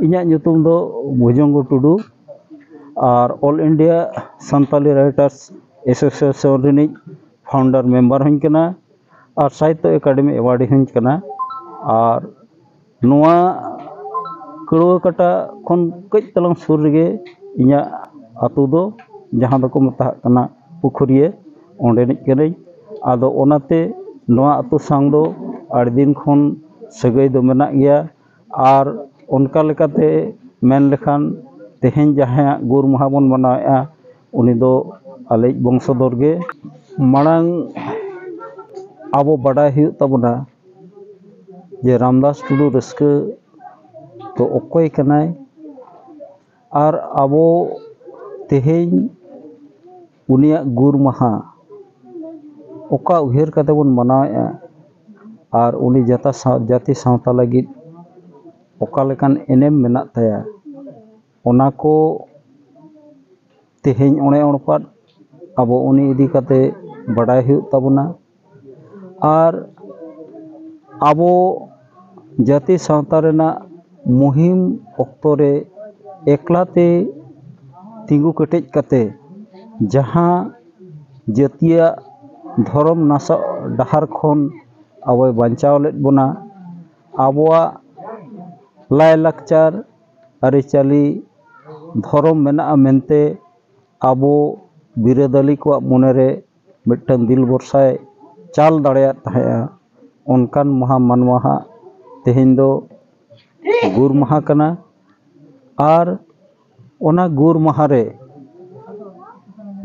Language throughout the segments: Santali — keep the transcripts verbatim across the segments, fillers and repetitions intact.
ᱤᱧᱟᱹᱜ ᱧᱩᱛᱩᱢ ᱫᱚ ᱵᱷᱩᱡᱚᱝᱜᱚ ᱴᱩᱰᱩ ᱟᱨ All India Santali Writers Association ᱨᱤᱱᱤᱡ founder member ᱦᱚᱧ ᱠᱟᱱᱟ ᱟᱨ ᱥᱟᱦᱤᱛᱛᱚ ᱮᱠᱟᱰᱮᱢᱤ award ᱦᱚᱧ ᱠᱟᱱᱟ᱾ ᱟᱨ ᱱᱚᱣᱟ ᱠᱟᱹᱲᱣᱟᱹ ᱠᱟᱴᱟ ᱠᱷᱚᱱ ᱠᱟᱹᱡ ᱛᱟᱞᱟᱝ ᱥᱩᱨ ᱨᱮᱜᱮ ᱤᱧᱟᱹᱜ ᱟᱹᱛᱩ ᱫᱚ, ᱡᱟᱦᱟᱸ ᱫᱚᱠᱚ ᱢᱮᱛᱟᱜ ᱠᱟᱱᱟ ᱯᱩᱠᱷᱩᱨᱤᱭᱟᱹ, ᱚᱸᱰᱮᱱᱤᱡ ᱠᱟᱹᱱᱟᱹᱧ᱾ ᱟᱫᱚ ᱚᱱᱟᱛᱮ ᱱᱚᱣᱟ ᱟᱹᱛᱩ ᱥᱟᱶ ᱫᱚ ᱟᱹᱰᱤ ᱫᱤᱱ ᱠᱷᱚᱱ ᱥᱟᱹᱜᱟᱹᱭ ᱫᱚ ᱢᱮᱱᱟᱜ ᱜᱮᱭᱟ᱾ ᱟᱨ ᱚᱱᱠᱟ ᱞᱮᱠᱟᱛᱮ ᱢᱮᱱ ᱞᱮᱠᱷᱟᱱ, ᱛᱮᱦᱮᱧ ᱡᱟᱦᱟᱸᱭᱟᱜ ᱜᱩᱨ ᱢᱟᱦᱟ ᱵᱚᱱ ᱢᱟᱱᱟᱣᱮᱫᱼᱟ, ᱩᱱᱤ ᱫᱚ ᱟᱞᱮᱭᱤᱡ ᱵᱚᱝᱥᱚᱫᱷᱚᱨ ᱜᱮ᱾ ᱢᱟᱲᱟᱝ ᱟᱵᱚ ᱵᱟᱰᱟᱭ ᱦᱩᱭᱩᱜ ᱛᱟᱵᱚᱱᱟ ᱡᱮ ᱨᱟᱢᱫᱟᱥ ᱴᱩᱰᱩ ᱨᱟᱹᱥᱠᱟᱹ ᱫᱚ ᱚᱠᱚᱭ ᱠᱟᱱᱟᱭ, ᱟᱨ ᱟᱵᱚ ᱛᱮᱦᱮᱧ ᱩᱱᱤᱭᱟᱜ ᱜᱩᱨ ᱢᱟᱦᱟ ᱚᱠᱟ ᱩᱭᱦᱟᱹᱨ ᱠᱟᱛᱮ ᱵᱚᱱ ᱢᱟᱱᱟᱣᱮᱫᱼᱟ, ᱟᱨ ᱩᱱᱤ ᱡᱟᱛᱟ ᱥᱟᱶ-, ᱡᱟᱹᱛᱤ ᱥᱟᱶᱛᱟ ᱞᱟᱹᱜᱤᱫ ᱚᱠᱟ ᱞᱮᱠᱟᱱ ᱮᱱᱮᱢ ᱢᱮᱱᱟᱜ ᱛᱟᱭᱟ, ᱚᱱᱟ ᱠᱚ ᱛᱮᱦᱮᱧ ᱚᱸᱰᱮ ᱚᱲᱯᱟᱫ ᱟᱵᱚ ᱩᱱᱤ ᱤᱫᱤ ᱠᱟᱛᱮ ᱵᱟᱰᱟᱭ ᱦᱩᱭᱩᱜ ᱛᱟᱵᱚᱱᱟ᱾ ᱟᱨ ᱟᱵᱚ ᱡᱟᱹᱛᱤ ᱥᱟᱶᱛᱟ ᱨᱮᱱᱟᱜ ᱢᱩᱦᱤᱢ ᱚᱠᱛᱚ ᱨᱮ ᱮᱠᱞᱟ ᱛᱮ ᱛᱤᱸᱜᱩ ᱠᱮᱴᱮᱡ ᱠᱟᱛᱮ ᱡᱟᱦᱟᱸ ᱡᱟᱹᱛᱤᱭᱟᱜ ᱫᱷᱚᱨᱚᱢ ᱱᱟᱥᱟᱜ ᱰᱟᱦᱟᱨ ᱠᱷᱚᱱ ᱟᱵᱚᱭ ᱵᱟᱧᱪᱟᱣ ᱞᱮᱫ ᱵᱚᱱᱟ, ᱟᱵᱚᱣᱟᱜ ᱞᱟᱭᱼᱞᱟᱠᱪᱟᱨ, ᱟᱹᱨᱤᱪᱟᱹᱞᱤ, ᱫᱷᱚᱨᱚᱢ ᱢᱮᱱᱟᱜᱼᱟ ᱢᱮᱱᱛᱮ ᱟᱵᱚ ᱵᱤᱨᱟᱹᱫᱟᱹᱞᱤ ᱠᱚᱣᱟᱜ ᱢᱚᱱᱮᱨᱮ ᱢᱤᱫᱴᱟᱝ ᱫᱤᱞ ᱵᱷᱚᱨᱥᱟᱭ ᱪᱟᱞ ᱫᱟᱲᱮᱭᱟᱫ ᱛᱟᱦᱮᱸᱫᱼᱟ, ᱚᱱᱠᱟᱱ ᱢᱚᱦᱟ ᱢᱟᱱᱣᱟ ᱦᱟᱸᱜ ᱛᱮᱦᱮᱧ ᱫᱚ ᱜᱩᱨ ᱢᱟᱦᱟ ᱠᱟᱱᱟ᱾ ᱟᱨ ᱚᱱᱟ ᱜᱩᱨ ᱢᱟᱦᱟ ᱨᱮ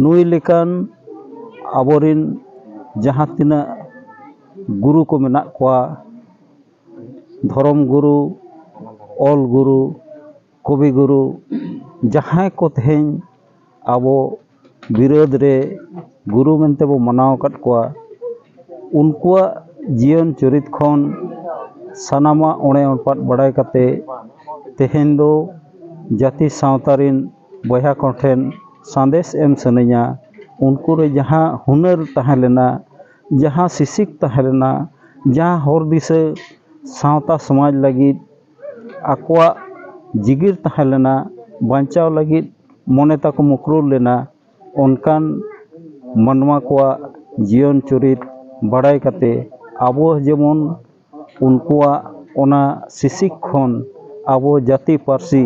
ᱱᱩᱭ ᱞᱮᱠᱟᱱ ᱟᱵᱚᱨᱤᱱ ᱡᱟᱦᱟᱸ ᱛᱤᱱᱟᱹᱜ ᱜᱩᱨᱩ ᱠᱚ ᱢᱮᱱᱟᱜ ᱠᱚᱣᱟ, ᱫᱷᱚᱨᱚᱢ ᱜᱩᱨᱩ, ᱚᱞ ᱜᱩᱨᱩ, ᱠᱚᱵᱤ ᱜᱩᱨᱩ, ᱡᱟᱦᱟᱸᱭ ᱠᱚ ᱛᱮᱦᱮᱧ ᱟᱵᱚ ᱵᱤᱨᱟᱹᱫ ᱨᱮ ᱜᱩᱨᱩ ᱢᱮᱱᱛᱮ ᱵᱚ ᱢᱟᱱᱟᱣ ᱟᱠᱟᱫ ᱠᱚᱣᱟ, ᱩᱱᱠᱩᱣᱟᱜ ᱡᱤᱭᱚᱱ ᱪᱚᱨᱤᱛ ᱠᱷᱚᱱ ᱥᱟᱱᱟᱢᱟᱜ ᱚᱬᱮ ᱚᱬᱯᱟᱫ ᱵᱟᱲᱟᱭ ᱠᱟᱛᱮ ᱛᱮᱦᱮᱧ ᱫᱚ ᱡᱟᱹᱛᱤ ᱥᱟᱶᱛᱟ ᱨᱤᱱ ᱵᱚᱭᱦᱟ ᱠᱚ ᱴᱷᱮᱱ ᱥᱟᱸᱫᱮᱥ ᱮᱢ ᱥᱟᱱᱟᱧᱟ᱾ ᱩᱱᱠᱩ ᱨᱮ ᱡᱟᱦᱟᱸ ᱦᱩᱱᱟᱹᱨ ᱛᱟᱦᱮᱸ ᱞᱮᱱᱟ, ᱡᱟᱦᱟᱸ ᱥᱤᱥᱤᱠ ᱛᱟᱦᱮᱸ ᱞᱮᱱᱟ, ᱡᱟᱦᱟᱸ ᱦᱚᱨ ᱫᱤᱥᱟᱹ ᱥᱟᱶᱛᱟ ᱥᱚᱢᱟᱡᱽ ᱞᱟᱹᱜᱤᱫ ᱟᱠᱚᱣᱟᱜ ᱡᱤᱜᱤᱨ ᱛᱟᱦᱮᱸ ᱞᱮᱱᱟ, ᱵᱟᱧᱪᱟᱣ ᱞᱟᱹᱜᱤᱫ ᱢᱚᱱᱮ ᱛᱟᱠᱚ ᱢᱩᱠᱨᱩᱲ ᱞᱮᱱᱟ, ᱚᱱᱠᱟᱱ ᱢᱟᱱᱣᱟ ᱠᱚᱣᱟᱜ ᱡᱤᱭᱚᱱ ᱪᱚᱨᱤᱛ ᱵᱟᱲᱟᱭ ᱠᱟᱛᱮ ᱟᱵᱚ ᱡᱮᱢᱚᱱ ᱩᱱᱠᱩᱣᱟᱜ ᱚᱱᱟ ᱥᱤᱥᱤᱠ ᱠᱷᱚᱱ ᱟᱵᱚ ᱡᱟᱹᱛᱤ ᱯᱟᱹᱨᱥᱤ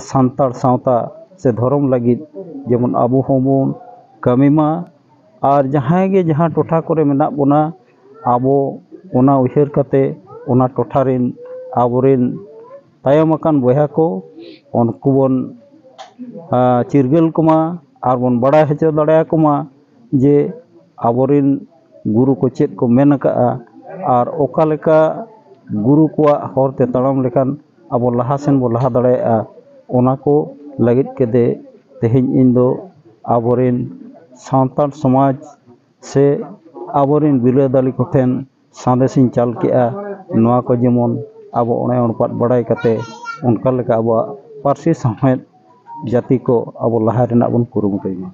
ᱥᱟᱱᱛᱟᱲ ᱥᱟᱶᱛᱟ ᱥᱮ ᱫᱷᱚᱨᱚᱢ ᱞᱟᱹᱜᱤᱫ ᱡᱮᱢᱚᱱ ᱟᱵᱚ ᱦᱚᱸᱵᱚᱱ ᱠᱟᱹᱢᱤ ᱢᱟ᱾ ᱟᱨ ᱡᱟᱦᱟᱸᱭ ᱜᱮ ᱡᱟᱦᱟᱸ ᱴᱚᱴᱷᱟ ᱠᱚᱨᱮ ᱢᱮᱱᱟᱜ ᱵᱚᱱᱟ, ᱟᱵᱚ ᱚᱱᱟ ᱩᱭᱦᱟᱹᱨ ᱠᱟᱛᱮ ᱚᱱᱟ ᱴᱚᱴᱷᱟ ᱨᱮᱱ ᱟᱵᱚᱨᱮᱱ ᱛᱟᱭᱚᱢ ᱟᱠᱟᱱ ᱵᱚᱭᱦᱟ ᱠᱚ, ᱩᱱᱠᱩ ᱵᱚᱱ, ᱟ, ᱪᱤᱨᱜᱟᱹᱞ ᱠᱚᱢᱟ ᱟᱨ ᱵᱚᱱ ᱵᱟᱲᱟᱭ ᱦᱚᱪᱚ ᱫᱟᱲᱮᱭᱟᱠᱚ ᱢᱟ ᱡᱮ ᱟᱵᱚᱨᱮᱱ ᱜᱩᱨᱩ ᱠᱚ ᱪᱮᱫ ᱠᱚ ᱢᱮᱱ ᱟᱠᱟᱫᱼᱟ ᱟᱨ ᱚᱠᱟ ᱞᱮᱠᱟ ᱜᱩᱨᱩ ᱠᱚᱣᱟᱜ ᱦᱚᱨ ᱛᱮ ᱛᱟᱲᱟᱢ ᱞᱮᱠᱷᱟᱱ ᱟᱵᱚ ᱞᱟᱦᱟ ᱥᱮᱱ ᱵᱚ ᱞᱟᱦᱟ ᱫᱟᱲᱮᱭᱟᱜᱼᱟ᱾ ᱚᱱᱟ ᱠᱚ ᱞᱟᱹᱜᱤᱫ ᱠᱮᱫᱮ ᱛᱮᱦᱮᱧ ᱤᱧ ᱫᱚ ᱟᱵᱚᱨᱮᱱ ᱥᱟᱱᱛᱟᱲ ᱥᱚᱢᱟᱡᱽ ᱥᱮ ᱟᱵᱚᱨᱮᱱ ᱵᱤᱨᱟᱹᱫᱟᱹᱞᱤ ᱠᱚᱴᱷᱮᱱ ᱥᱟᱸᱫᱮᱥᱤᱧ ᱪᱟᱞ ᱠᱮᱜᱼᱟ, ᱱᱚᱣᱟ ᱠᱚ ᱡᱮᱢᱚᱱ ᱟᱵᱚ ᱚᱬᱮ ᱚᱬᱯᱟᱫ ᱵᱟᱲᱟᱭ ᱠᱟᱛᱮ ᱚᱱᱠᱟ ᱞᱮᱠᱟ ᱟᱵᱚᱣᱟᱜ ᱯᱟᱹᱨᱥᱤ ᱥᱟᱶᱦᱮᱫ ᱡᱟᱹᱛᱤ ᱠᱚ ᱟᱵᱚ ᱞᱟᱦᱟ ᱨᱮᱱᱟᱜ ᱵᱚᱱ ᱠᱩᱨᱩᱢᱩᱴᱩᱭ ᱢᱟ᱾